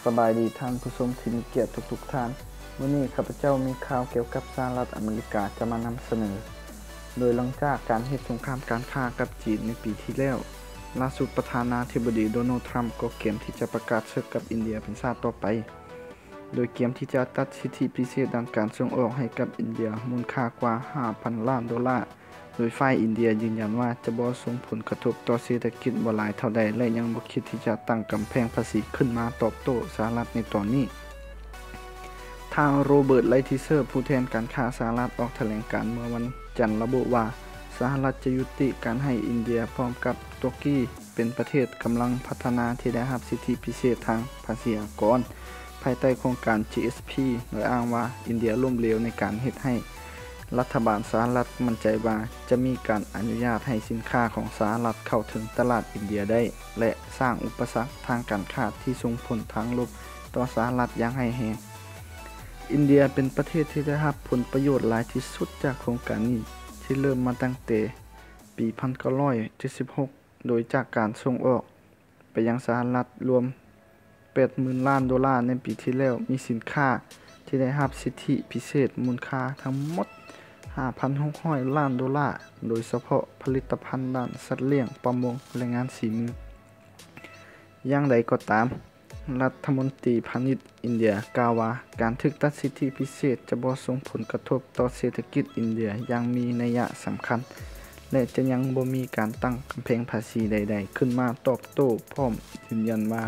ສະບາຍດີທ່ານຜູ້ຊົມທີ່ມີກຽດທຸກໆທ່ານ. ມື້ນີ້ຂ້າພະເຈົ້າມີຂ່າວກ່ຽວກັບສະຫະລັດອາເມລິກາຈະມານຳສະເໜີ. ໂດຍຫຼັງຈາກການເຮັດສົງຄາມການຄ້າກັບຈີນໃນປີທີ່ແລ້ວ, ລ່າສຸດປະທານາທິບໍດີໂດນັລ ທຣຳ ກໍກຽມທີ່ຈະປະກາດເສິກກັບອິນເດຍເປັນຊາດຕໍ່ໄປ, ໂດຍກຽມທີ່ຈະຕັດສິດທິພິເສດດ້ານການສົ່ງອອກໃຫ້ກັບອິນເດຍມູນຄ່າກວ່າຫ້າພັນລ້ານໂດລາ. ໂດຍຝ່າຍອິນເດຍຢືນຢັນວ່າຈະບໍ່ສົ່ງຜົນກະທົບຕໍ່ເສດຖະກິດບໍ່ຫຼາຍເທົ່າໃດ ແລະ ຍັງບໍ່ຄິດທີ່ຈະຕັ້ງກຳແພງພາສີຂຶ້ນມາຕອບໂຕ້ສະຫະລັດໃນຕອນນີ້. ທ່ານ ໂຣເບີດ ໄລທິເຊີ ຜູ້ແທນການຄ້າສະຫະລັດ ອອກຖະແຫຼງການເມື່ອວັນຈັນລະບຸວ່າ ສະຫະລັດຈະຍຸຕິການໃຫ້ອິນເດຍພ້ອມກັບຕຸກກີ ເປັນປະເທດກຳລັງພັດທະນາທີ່ໄດ້ຮັບສິດທິພິເສດທາງພາສີອາກອນ ພາຍໃຕ້ໂຄງການ ຈີເອັສພີ ໂດຍອ້າງວ່າອິນເດຍລົ້ມເຫຼວໃນການເຮັດໃຫ້. ລັດຖະບານສະຫະລັດໝັ້ນໃຈວ່າຈະມີການອະນຸຍາດໃຫ້ສິນຄ້າຂອງສະຫະລັດເຂົ້າເຖິງຕະຫຼາດອິນເດຍໄດ້ ແລະ ສ້າງອຸປະສັກທາງການຄ້າທີ່ສົ່ງຜົນທາງລົບຕໍ່ສະຫະລັດຢ່າງຮ້າຍແຮງ. ອິນເດຍເປັນປະເທດທີ່ໄດ້ຮັບຜົນປະໂຫຍດຫຼາຍທີ່ສຸດຈາກໂຄງການນີ້ ທີ່ເລີ່ມມາຕັ້ງແຕ່ປີພັນເກົ້າຮ້ອຍເຈັດສິບຫົກ ໂດຍຈາກການສົ່ງອອກໄປຍັງສະຫະລັດລວມແປດໝື່ນລ້ານໂດລາໃນປີທີ່ແລ້ວ, ມີສິນຄ້າທີ່ໄດ້ຮັບສິດທິພິເສດມູນຄ່າທັງໝົດຫ້າພັນຫົກຮ້ອຍລ້ານໂດລາ, ໂດຍສະເພາະຜະລິດຕະພັນດ້ານສັດລ້ຽງ, ປະມົງ ແລະ ງານສີມື. ຢ່າງໃດກໍຕາມ, ລັດຖະມົນຕີພານິດອິນເດຍກ່າວວ່າ ການຖືກຕັດສິດທິພິເສດຈະບໍ່ສົ່ງຜົນກະທົບຕໍ່ເສດຖະກິດອິນເດຍຢ່າງມີໄນຍະສຳຄັນ ແລະ ຈະຍັງບໍ່ມີການຕັ້ງກຳແພງພາສີໃດໆຂຶ້ນມາຕອບໂຕ້, ພ້ອມຢືນຢັນວ່າ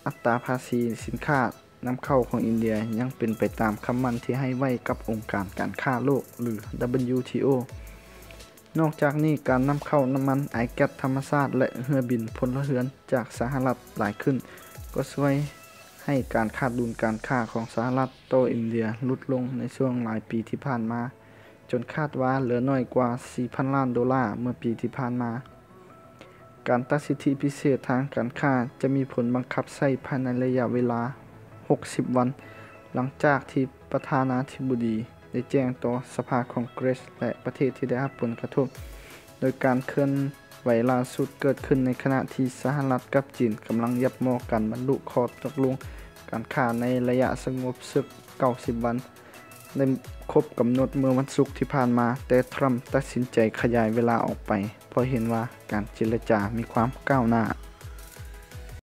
ອັດຕາພາສີສິນຄ້ານຳເຂົ້າຂອງອິນເດຍຍັງເປັນໄປຕາມຄຳໝັ້ນທີ່ໃຫ້ໄວ້ກັບອົງການການຄ້າໂລກ ຫຼື ດັບເບິນຢູທີໂອ. ນອກຈາກນີ້, ການນຳເຂົ້ານ້ຳມັນ, ອາຍແກັສທຳມະຊາດ ແລະ ເຮືອບິນພົນລະເຮືອນຈາກສະຫະລັດຫຼາຍຂຶ້ນ ກໍຊ່ວຍໃຫ້ການຂາດດຸນການຄ້າຂອງສະຫະລັດຕໍ່ອິນເດຍຫຼຸດລົງໃນຊ່ວງຫຼາຍປີທີ່ຜ່ານມາ, ຈົນຄາດວ່າເຫຼືອໜ້ອຍກວ່າສີ່ພັນລ້ານໂດລາເມື່ອປີທີ່ຜ່ານມາ. ການຕັດສິດທິພິເສດທາງການຄ້າຈະມີຜົນບັງຄັບໃຊ້ພາຍໃນໄລຍະເວລາຫົກສິບວັນ, ຫຼັງຈາກທີ່ປະທານາທິບໍດີໄດ້ແຈ້ງຕໍ່ສະພາຄອງເກຣັສ ແລະ ປະເທດທີ່ໄດ້ຮັບຜົນກະທົບ, ໂດຍການເຄື່ອນໄຫວລ່າສຸດເກີດຂຶ້ນໃນຂະນະທີ່ສະຫະລັດກັບຈີນກຳລັງຫຍັບໝໍ້ກັນບັນລຸຂໍ້ຕົກລົງການຄ້າໃນໄລຍະສະຫງົບເສິກເກົ້າສິບວັນ ໄດ້ຄົບກຳນົດເມື່ອວັນສຸກທີ່ຜ່ານມາ, ແຕ່ທຣຳຕັດສິນໃຈຂະຫຍາຍເວລາອອກໄປ ເພາະເຫັນວ່າການເຈລະຈາມີຄວາມກ້າວໜ້າ.